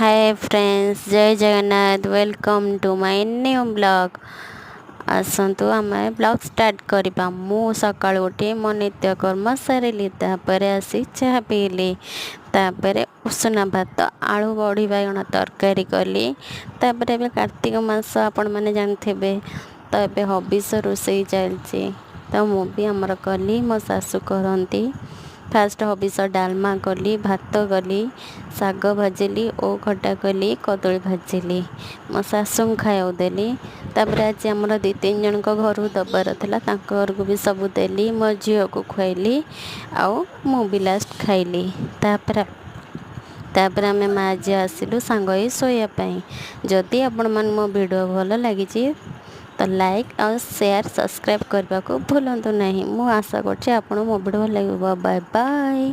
Hi friends, Jay Jagannath. Welcome to my new vlog. ଆସନ୍ତୁ, ଆମେ blog start କରିବା। ମୁଁ ସକାଳୁ ଉଠି ମୋ ନିତ୍ୟକର୍ମ ସାରିଲି। ତାପରେ ଆସି ଚାହା ପିଇଲି। ତାପରେ ଉଷୁନା ଭାତ, ଆଳୁ, ବଢ଼ି, ବାଇଗଣ ତରକାରୀ କଲି। ତାପରେ ଏବେ କାର୍ତ୍ତିକ ମାସ, ଆପଣମାନେ ଜାଣିଥିବେ ତ, ଏବେ ହବିଷ ରୋଷେଇ ଚାଲିଛି। ତ ମୁଁ ବି ଆମର କଲି, ମୋ ଶାଶୁ କରନ୍ତି। ଫାଷ୍ଟ ହବିଷ ଡାଲମା କଲି, ଭାତ କଲି, ଶାଗ ଭାଜିଲି ଓ ଖଟା କଲି, କଦଳୀ ଭାଜିଲି। ମୋ ଶାଶୁଙ୍କୁ ଖାଇବାକୁ ଦେଲି। ତାପରେ ଆଜି ଆମର ଦୁଇ ତିନି ଜଣଙ୍କ ଘରକୁ ଦେବାର ଥିଲା, ତାଙ୍କ ଘରକୁ ବି ସବୁ ଦେଲି। ମୋ ଝିଅକୁ ଖୁଆଇଲି ଆଉ ମୁଁ ବି ଲାଷ୍ଟ ଖାଇଲି। ତାପରେ ଆମେ ମା ଝିଅ ଆସିଲୁ ସାଙ୍ଗ ହେଇ ଶୋଇବା ପାଇଁ। ଯଦି ଆପଣମାନଙ୍କୁ ମୋ ଭିଡ଼ିଓ ଭଲ ଲାଗିଛି, ତ ଲାଇକ୍ ଆଉ ସେୟାର, ସବସ୍କ୍ରାଇବ୍ କରିବାକୁ ଭୁଲନ୍ତୁ ନାହିଁ। ମୁଁ ଆଶା କରୁଛି ଆପଣଙ୍କୁ ମୋ ଭିଡ଼ିଓ ଭଲ ଲାଗିବ। Bye bye.